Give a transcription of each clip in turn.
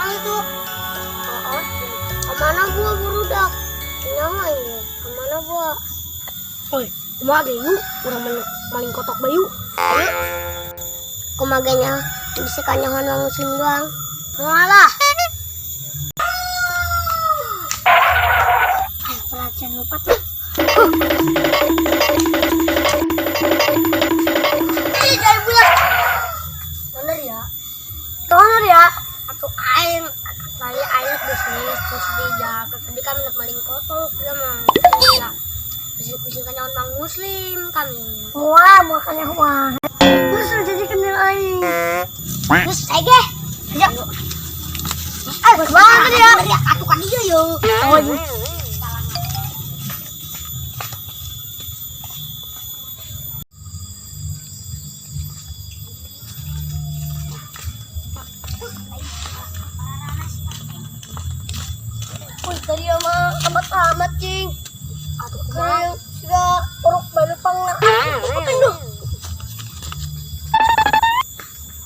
Lempang itu. Oh, kemana buah burudak? Nyawa ini. Kemana buah? Oi, kumaha ge yuk? Urang maling kotok bayu. Ayo. Kumaha ge nya bisa kanyahoan Mang Muslim doang. Moal lah. Ayo perhatian lupa tuh. Ih, jangan bulat. Bener ya? Bener ya? Atau aing tadi aing bisnis terus dijaga tadi kami nak maling kotok ya mah. Ya. Bisa bisa kanyahoan Mang Muslim kami. Wah, makanya wah. Terus jadi kenal aing. Terus saya ge. Ya. Eh, banget ya. Ya, atuh kan dia yo. Oh, iya. Uy, tadi mah amat-amat, cing. Atuh kumaha? Kayak sudah orok balupang na. Aduh.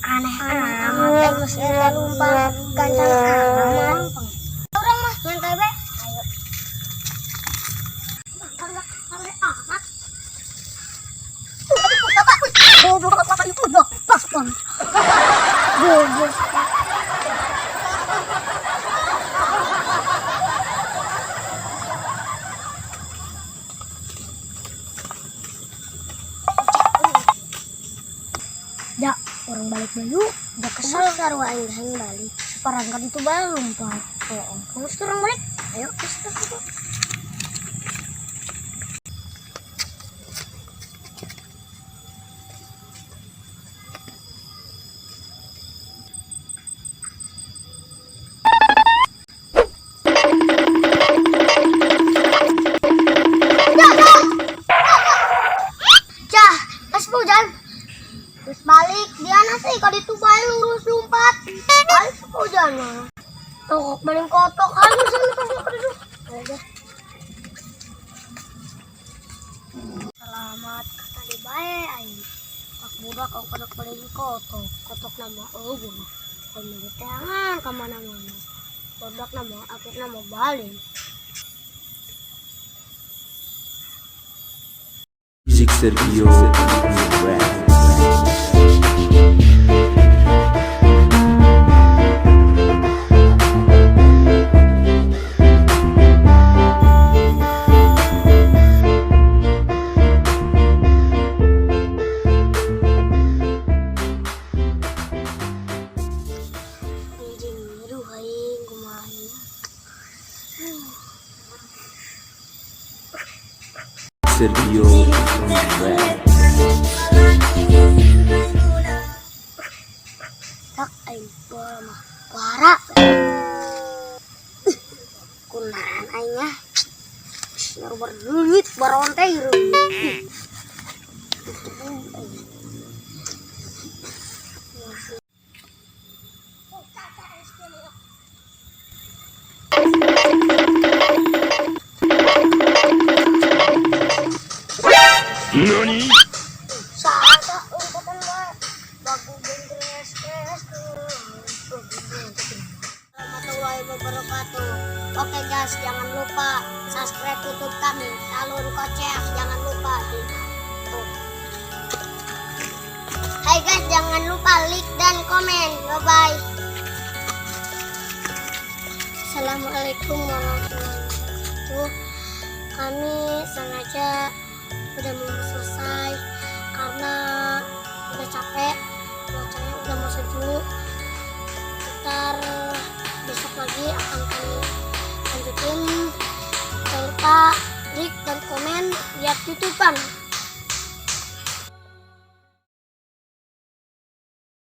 Aneh amat teh geus eta lumpang gancang amat. Urang mah nyantai bae. Ayo. Aneh amat. Goblok apa itu dah. Pas kan. Goblok. Ya, orang balik bayu, udah kesel Kesel sarua aing hayang balik. separangkan itu bae lompat. Heeh. Kamu sekarang balik. Ayo geus tuh. Cah, pas hujan. Terus balik, dia nasi kalau itu bae lurus lompat. Balik hujan mah. Tokok maling kotok harus sana pas itu. Udah. Selamat tadi bae aing. Pak budak kau kena paling kotok. Kotok nama eueuh. Kalau milik tangan ke mana-mana. Budak nama akhirnya mau balik. Music Sergio Rap. Anjing, aduh aing kumaha ya. Sergio Rap. Tak aing bola mah para. Kunaon aing nya. Nyaru berduit baronte hirup. NANI? Saha lompatan wae. Bagu gendres es. Warahmatullahi wabarakatuh. Oke guys, jangan lupa subscribe YouTube kami, Talun Kocek. Jangan lupa di tuh. Hai guys, jangan lupa like dan komen. Bye bye. Assalamualaikum warahmatullahi wabarakatuh. Kami sengaja udah mau selesai karena udah capek, cuacanya udah mau sejuk. Ntar besok lagi akan kami lanjutin. Jangan lupa like dan komen, lihat YouTubean.